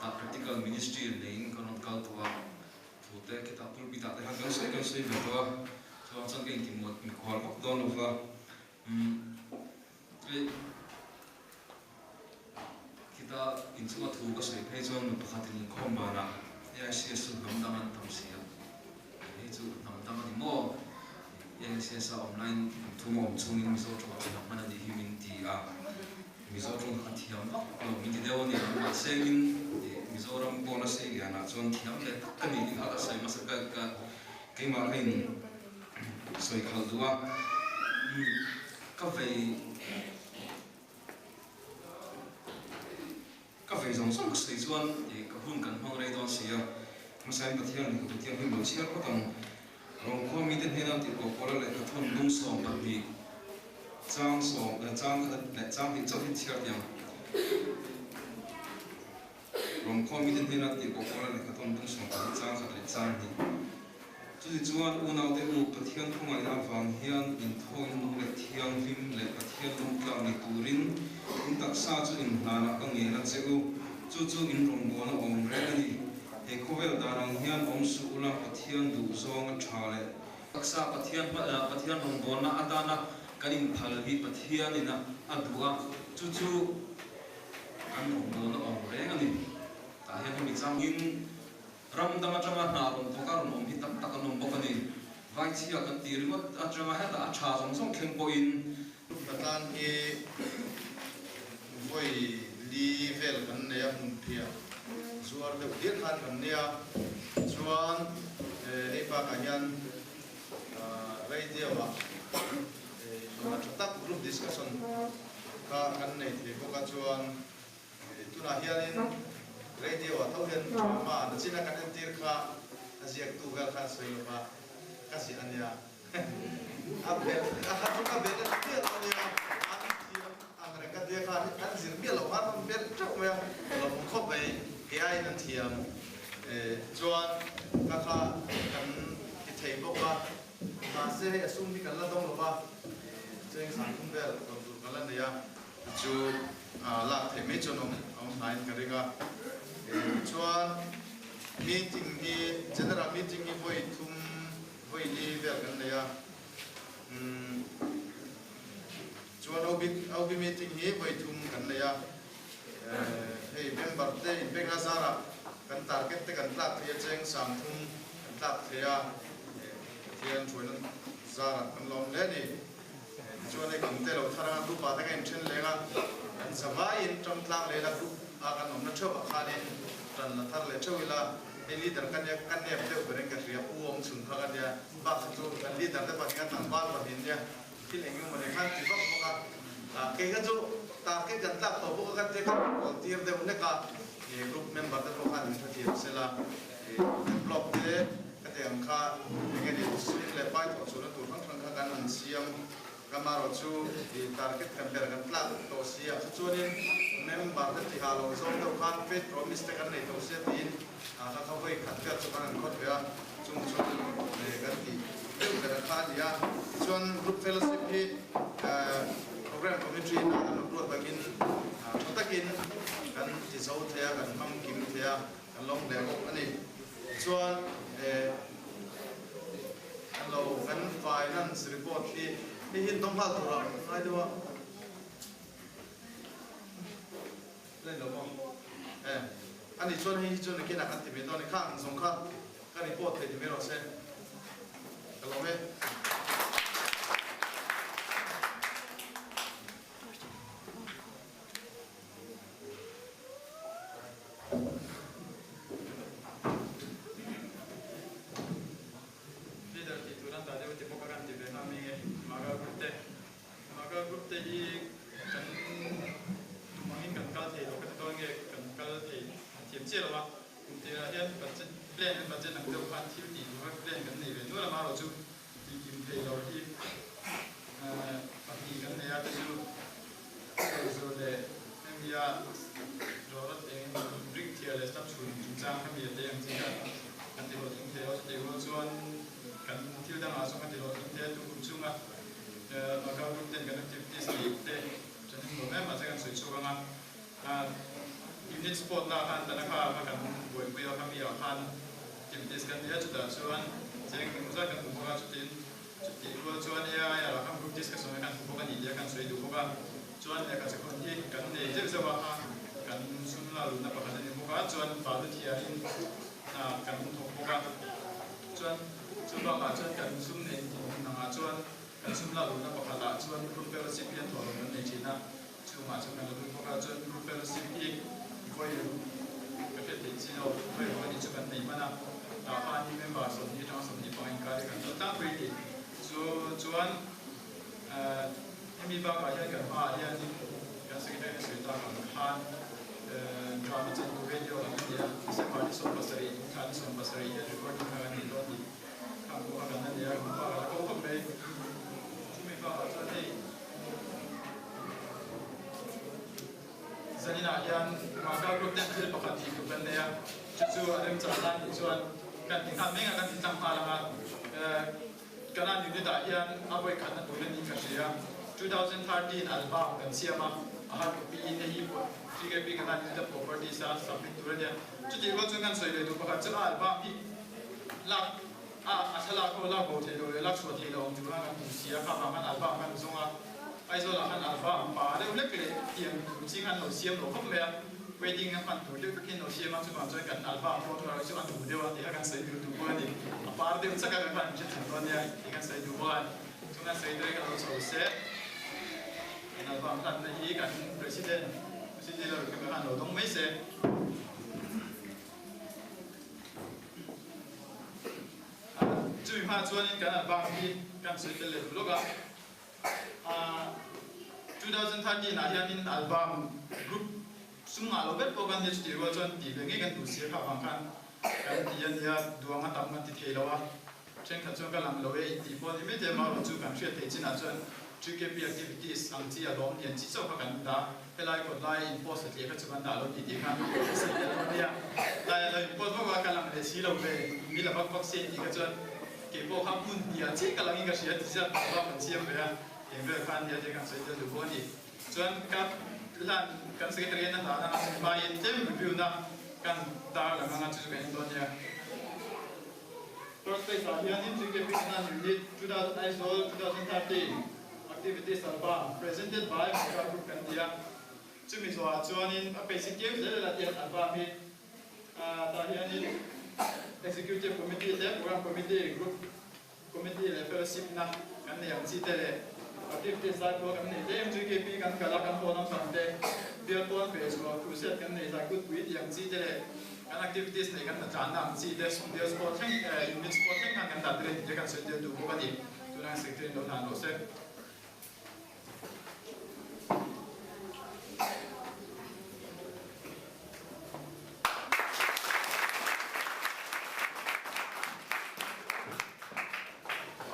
tah practical ministry neiin ka rawn kal tawh a, thu te khitah pulpit ah te khan kan sawi kan sawi ve tawh a, chuvang chuan ka intinkual vak dawn lo va. Umm hei khita inchunga thu ka sawi phei chuan nu pakhatin inkhawm banah AICS chu hnam dang an tam si a, hei chu hnam dang a ni maw? AICS a awm laiin kum thum a awm chhungin Mizo tawng a thiam hman a nih hi min ti a, Mizo tawng kha a thiam vak lo min ti deuh a ni ang, mahse in Mizoram pawna sei lianah chuan thiam leh tak ka ni tih kha ka sawi hmasa ka ka keimah kha in Sawi khalh duh a, ka vei ka vei zawng zawng ka sawi chuan ka hun kan hmang rei dawn si a, hmasain Pathian leh ka Pathian hi lo chhiar phawt ang. Rawngkhua mite hnena tirhkoh Paula lehkha thawn lung 12 chang sawm chang khat leh chang hnih chauh hi chhiar tiang. Rawngkhua mite hnena tirhkoh Paula lehkha thawn lung 12 chang khat leh chang hnih. Chutichuan, unaute u, Pathian khawngaihna avang hian inthawin nung leh thianghlim leh Pathian lungtlak ni turin in taksa chu inhlanah ka ngen a che u. Chu chu in rawngbawlna awm reng a ni. He khawvel dan ang hian awm suh ula, Pathian duhzawng a tha leh. Taksa Pathian hma Pathian rawngbawlna atana kan inphal hi Pathianin a duh a, chu chu kan rawngbawlna awm reng a ni. Tah hian hemi changin. Ram dang atanga hna rawn thawk a rawn awm hi tam tak an awm bawk a ni. Vaichhia kan tih ringawt atanga hetah a tha zawng zawng thleng pawhin. Patlan hi vawi li vel kan nei a, hmun phiah zuar deuh hlir khan kan nei a, chuan hei bakah hian radio ah inkhawmna tha tak group discussion kha kan nei thei bawk a, chuan Tunah hianin radio ah tho hian drama nachina kan entir kha a ziaktu vel khan sawi lo va ka ziah a nia. A bel a kha chu ka bel a ni miah lo a nia, an thiam ang reng ka tia khan an zir miah loh khan an bel teuh mai a, lo hmu khawp mai kei aiin an thiam. Chuan ka kha kan ti thei bawk a, mahse hei a sum hi kan la dawng lo va, cheng sangthum vel dawn tur kan la nei a. Chu lak theih mai chuan awm awm hnaiin ka ring a. Tichuan meeting hi general meeting hi vawi thum vawi li vel kan nei a. Chuan OB OB meeting hi vawi thum kan nei a. Hei member te inpekna zarah kan target te kan tlak thei a cheng 30 kan tlak thei a. Pathian hruaina zarah kan lawm hle a ni. Tichuan hei kum te lo thar anga group ah te ka inthen leng a, kan zavaiin ṭang tlang leh ila group a kan awmna ṭheuh ah khanin ṭan la thar leh ṭheuh ila, hei leader ka nia ka nep deuh ber in ka hria pu awm chhun kha ka nia, bak kha chu kan leader te pahnih kha tlangval pahnih an nia, thil eng emaw ni khan ti vak vak a, kei kha chu target kan tlak tawh bawk a ka tia ka kawl tir deuh hlek a, group member te pawh khan min hrethiam sela, block te. Hetiang kha enge ni sum leh pai thawh chhuahna tur hrang hrang kha kan han siam ka marawh chu i target kan ber kan tlak tawh si a, chuchuanin member te tiha lo zawng deuh khan faith promise te kan nei tawh sia tiin kha kha vawi khat vel chu kan han khawt ve a, chung chu kan tih deuh ber kha a ni a. Tichuan group fellowship hi program committee in a an rawn ruat bangin tha takin kan ti zo thei a, kan hmang kim thei a. Kan lawm hle bawk a ni. Chuan kan lo kan finance report hi hei hi an dawng nghal tur a ngai deuh a. Len lo maw? E a ni chuan hei hi chuan nakinah kan ti ve dawn a ni. Khang zawng kha ka report thei ti mai rawh se. Ka lawm e. Leader tih tur an dah deuh ti bawk a kan ti ve nghal mai nge Maga group te Maga group te hi kan tum angin kan kal thei lo ka ti dawn nge kan kal thei thiam chiah lo a kum tirah hian budget plan kan budget ang deuh khan thil tih tur plan kan nei ve nual a marawh chu tih kim thei lo hi pahnih kan. kan nei a te chu sawi zawh leh hemi a rawlawt eng ring thiah leh slap chhun chungchang hemi a te ang chi kha kan ti hlawhtling thei a chutih rual chuan kan thil dangah sawn kan ti hlawhtling thei a tukum chhunga Makau group ten kan activities tih te ṭan in nuam em mahse kan sawi chhuak ang a unit sport na khan Tanakha kha kan buaipui a khami ah khan activities kan ti a chutah chuan cheng engemaw zat kan hmu bawk a chutin Chutih rual chuan AI ah kan group discussion ah kan hmu bawk a ni tih a kan sawi duh bawk a, chuan lehkha chekhawn hi kan nei zeuh zeuh a kha kan sum la luhna pakhat a ni bawk a, chuan balu thiarin hna kan thawk bawk a, chuan chu bakah chuan kan sum nei tih hmun angah chuan kan sum la luhna pakhatah chuan group fellowship hian thawhlawm kan nei thin a, chungah chuan kan la lut bawk a, chuan group fellowship hi vawi ka hriat theih chi lo, vawi ruk a nih chu kan nei hman a, tah khan hi member 20 atanga 25 inkar hi kan kal tlangpui a ni. Chu chuan hemi bakah hian kan hmaah hianin kan secretary a sawi tak ang khan drama chantu radio kan ni a, December ni 17, thla ni 17 hian recording kha kan nei dawn tih kha ang pawh kha kan la nei a, kan pa ka la ko khawp mai. Chumi bakah chuan hei. Zaninah hian Mahkal Group ten thil pakhat tih tur kan nei a, chu chu a remchang lai nih chuan kan ti nghal mek a, kan ti tlang nghal ang a. Kanan unit ah hian a vawi khatna tur a nih ka hria. 2013 album kan siam a, a hard copy hei hi 3KB Kanan unit a properties a submit tur a nia. Chutih rual chuan kan sawi leh duh pakhat chu a album hi lak A, a thlalak pawh lak bo theih loh leh lak chhuah theih loh ang tur khan kan hmu si a, kha vang khan album kan zawng a, Aizawl ah khan album pa deuh hlek leh tiang tur chi khan lo siam lo khawp mai a, wedding a hman tur deuh vek hian lo siam a, chuvang chuan kan album pawh thlalak hi chu a nu deuh a tih kha kan sawi duh duh bawk a ni, a par deuh chak a kan khan hre thei dawn nia tih kan sawi duh bawk a, chung kan sawi daih kha lo chho se, kan album hlanna hi kan President, President Lalrukhima khan lo dawng mai se. Chumi hma chuanin kan album hi kan sawi tel leh lawk a, 2013 ah hianin album group sum ngah lo ber pawh kan nia chutih rual chuan tih ve ngei kan duh si a kha vang khan kan ti a nia duang a tam kan ti thei lo a. Thenkhat chuan ka lang lo e intih pawh a ni maithei a, amaherawh chu kan hriat theih chinah chuan TKP activities ang chi a lawm lian chi chauh kha kan dah. Helai kawt lai in post a tliah kha chu kan dah lo tih tih khan ka sawi tel dawn nia. Lai a lo in post vak a, ka lang leh si lo ve, mi la vak vak si intih kha chuan kei pawh kha hmun hnih ah chiah ka lang in ka hria ti chiah tak vak kan siam ve a, eng vel kha ania tih kan sawi tel duh bawk a ni. Chuan ka hlan kan secretary in a hlan anga hmaiin tlem review na kan tar lang anga chu chu kan en dawn nia. First place ah hianin TKP Kanan Unit 2000 Aizawl 2013 Activities Album presented by Mega Group kan ti a, chumi zawhah chuanin a page hi keu zel zel a tiang album hi tah hianin Executive Committee te Program Committee, Group Committee leh Fellowship na kan nei ang chi te leh Activities zai pawh kan nei tlem TKP kan kal a kan haw lampang te bial pawn ve chhuah crusade kan nei zai kutpui tih ang chi te leh Kan activities nei kan hna tlanna ang chi te sumdel sport thleng eh unit sport thleng khan kan dah tel a ni tih kan sawi tel duh bawk a ni. Tunah hian secretary in lo hlan rawh se.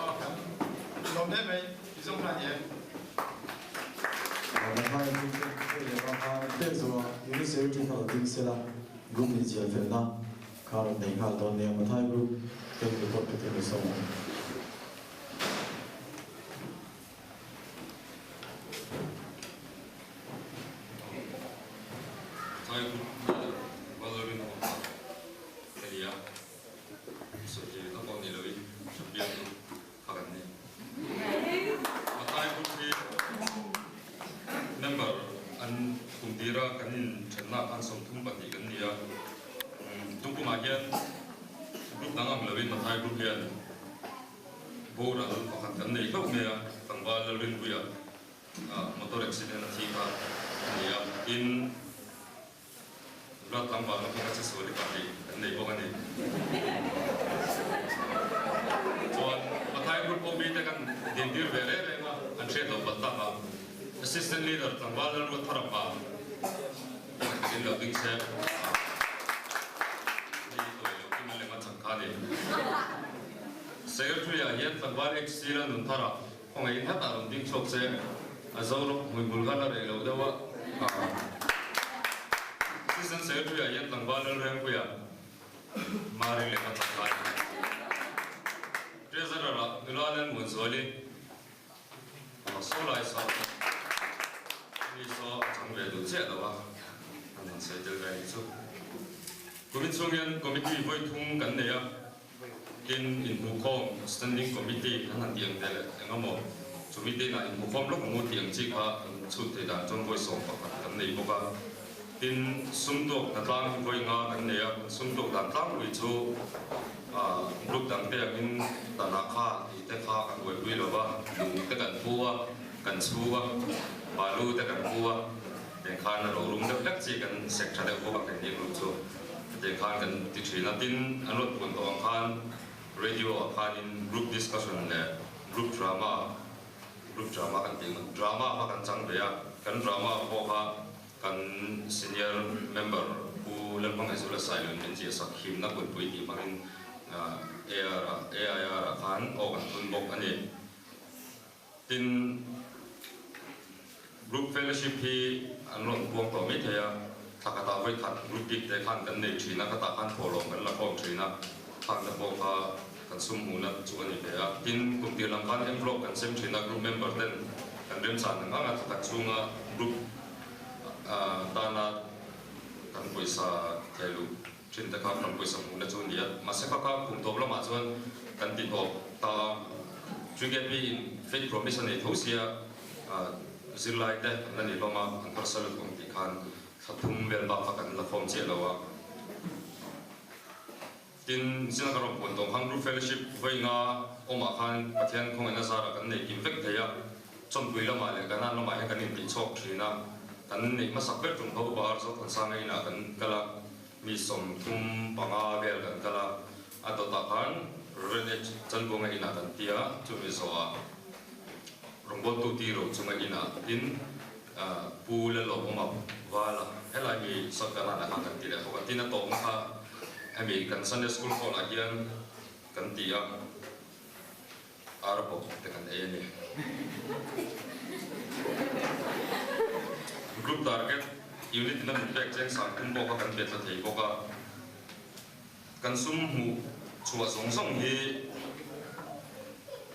Aw kan lawm hle mai ti zawng kha a ni e. Unit secretary kha lo ding sela. Group nih chian felna kha rawn nei nghal dawn nia Mathai Group ten report ka thil sawm ang. Mathai Group hi Valerin awm a ka ni a, sawi thei tak pawh ni loin champion chu kha kan ni. Mathai Group hi member an kum tira kan inthenna khan 32 kan ni a, tukumah hian group dang ang loin Mathai Group hian boral pakhat kan nei hlauh mai a, tlangval Lalrinpuia motor accident a thi kha a ni a, tin Nula tlangval na hmanga che sual i pahnih kan nei bawk a ni. Chuan Mathai Group OB te kan dintir ve reng reng a, an hriat loh palh tak a. Assistant Leader tlangval Lalruat Thara pa in lo ding se ni tawi lo kim a lem a chak kha a ni. Secretary ah hian tlangval HC Lalnunthara khawngaih in hetah rawn ding chhuak se. A Zoram hmuihmul kha la rei lo deuh a. Assistant Secretary ah hian tlangval Lalrengpuia Mari leh ka chak lai. Treasurer ah nula Lalmuanzuali saw lai saw mi saw a chang ve duh chiah lo a, an han sawi tel ve anih chu. Kumin chhung hian committee vawi thum kan nei a. Tin, inhmuhkhawm, Standing Committee, an han tih ang te leh eng emaw chumi te inah inhmuhkhawm lawk ang u tih ang chi kha an chhut thei dan chuan vawi 11 kan nei bawk a. Tin, sumtuak hnatlang hi vawi nga kan nei a, kan sumtuak dan tlangpui chu group dang te angin tanah kha tih te kha kan buaipui lo va, lung te kan pu a, kan chhu a, balu te kan pu a, tiang khan a rorum deuh hlek chi kan sek tha deuh bawk a keini group chu. Hetiang khan kan ti thin a, tin an rawn puan tawh ang khan radio ah khanin group discussion leh group drama, group drama kan tih ang drama kha kan chang ve a, kan drama pawh kha kan senior member Pu Lalhmangaihzula Sailun min ziah sak himna kutpui tih hmangin AR ah AIR ah khan aw kan thun bawk a ni. Tin Group fellowship hi an rawn puang tawh mai thei a, thla khatah vawi khat group bik te khan kan nei thin a, khatah khan thawhlawm kan la khawm thin a, khang te pawh kha kan sum hmuhna chu a ni ve a. Tin, kum tir lam khan envelope kan sem thin a, group member ten kan remchan ang ang a, thla khat chhunga group tana kan pawisa thehluh thin te kha kan pawisa hmuhna chu a ni a. Mahse kha kha kum tawp lamah chuan kan ti tawp ta a, GKP in faith promise a nei tho sia, Zirlai te an la ni hlawm a, an harsa lutuk ang tih khan thla thum vel bak kha kan la khawm chiah lo a. Tin, zina ka rawn puan tawng khan Group Fellowship vawi nga awmah khan Pathian khawngaihna zarah kan nei kim vek thei a, Chawnpui lamah leh Kanan lamah hian kan intih chhawk thin a, kan neih hmasak ber tum kha Upa Arzo Thansanga inah kan kal a, mi 35 vel kan kal a, a dawtah khan Rev. Chalbuanga inah kan ti a, chumi zawhah Rawngbawltu ti ro chunga inah tin Pu Lalawmawma Vala helai mi Sawtkanana kha kan ti leh bawk a, tin a tawpna kha hemi kan Sunday School hall ah hian kan ti a, ar bawk te kan ei a ni. Group target unit in a min pek cheng 30 pawh kha kan pe thla thei bawk a. Kan sum hmuh chhuah zawng zawng hi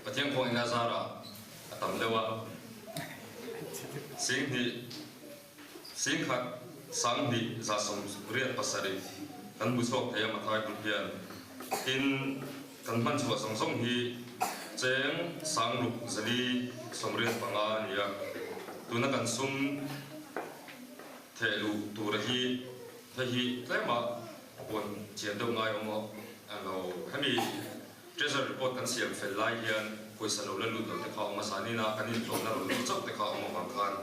Pathian khawngaihna zarah a tam deuh a, 10,000, 10,000, 2177 kan hmu chhuak thei a Mathai Group hian. Tin, kan hman chhuah zawng zawng hi cheng 6485 a ni a, tuna kan sum theh luh tura hi hei hi tlema Puan chian deuh ngai awm aw lo. Hemi Treasury report kan siam fel lai hian pawisa lo la lut lo te kha awm a, zanina kan inhlawhna rawn lut chauh te kha awm avang khan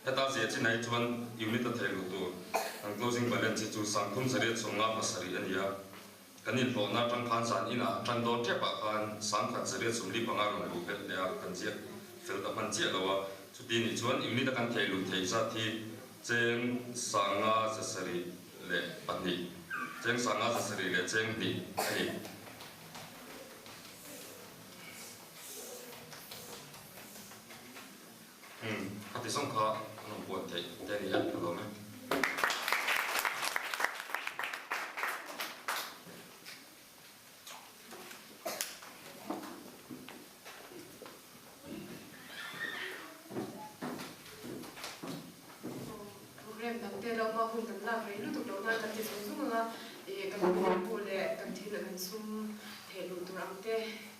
heta zia chin ai chuan unit a thei luh tur kan closing balance hi chu 3857 a ni a, kan inhlawhna atang khan zan inah tan dawn tep ah khan 1845 rawn luh belh leh a, kan ziak fel ta hman chiah lo a, chuti nih chuan unit a kan thei luh theih zat hi cheng 5700. leh pahnih, cheng 57 leh cheng hnih a ni. Umm, khati zawng kha an awm puan theih te a ni a, ka lawm e. Program dang te lo hma hun kan lak rei lutuk loh nan kan ti zung zung ang a, ih kan rilru leh kan thil kan sum theh luh tur ang te,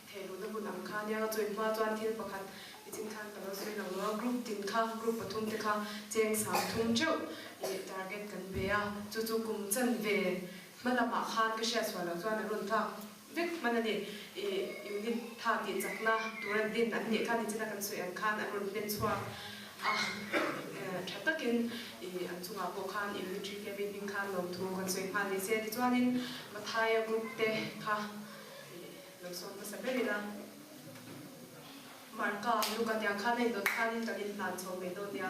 theh luhna hun ang kha nia chuin hma chuan thil pakhat nichin khan ka lo sawi lo lo a, group tin kha group pathum te kha cheng 30 teuh ih target kan pe a, chu chu kum chanve hma lamah khan ka hriat sual loh chuan a rawn tlak vek hman a ni. I unit tha tih chakna tura din an nih kha nichina kan sawi ang khan an rawn hlen chhuak a, tha takin i an chungah pawh khan unit 3 KB hming khan lawmthu kan sawi nghal ni se. Tichuanin Mathaia group te kha i lo sawm hmasa ber ila. Marka, Luka tiang khan a indawt khanin kan inhlan chho mai dawn nia.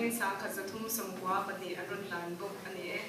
Cheng 1392 an rawn hlan bawk a ni e.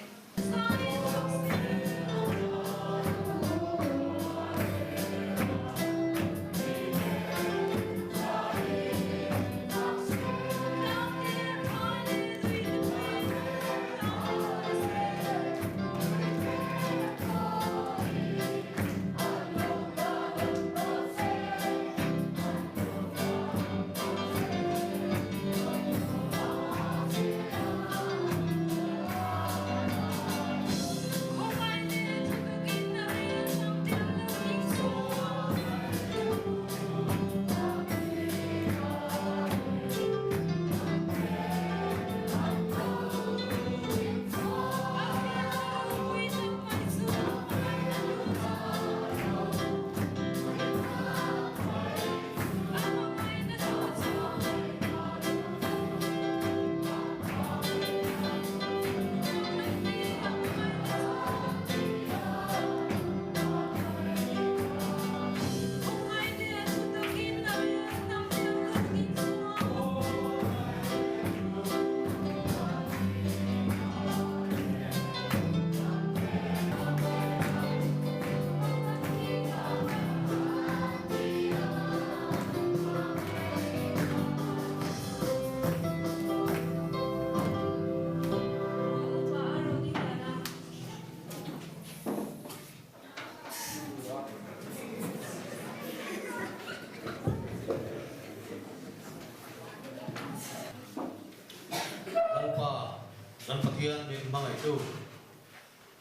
Lalpa, kan Pathian min hmangaihtu,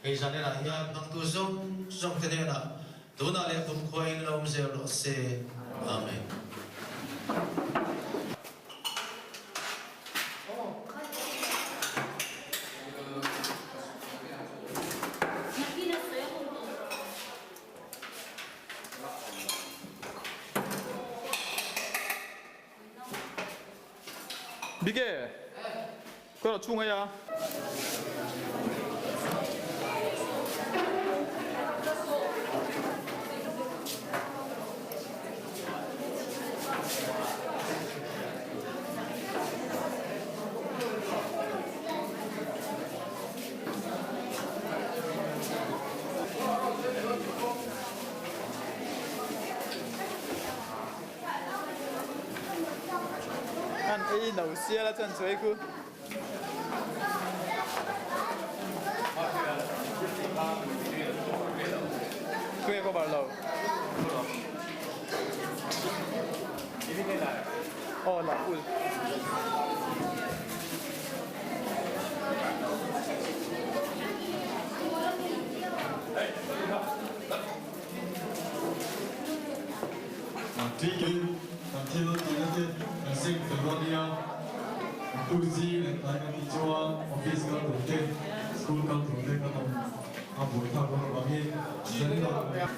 hei zaninah hian hmangtu zawng zawngte hnenah tunah leh kumkhuain lo awm zel rawh se. Amen. Bike, ka rawh chhung a. An ei no sia la chuan chuai khu. Kuya ko barlo. Oh, la ul. Tuikin kan thil tihna te kan seng fel dawn nia. Tu zing leh tlai kan tih chuan office kal tur te, school kal tur te kan awm a buai thlak dawn avangin zanin ah kan.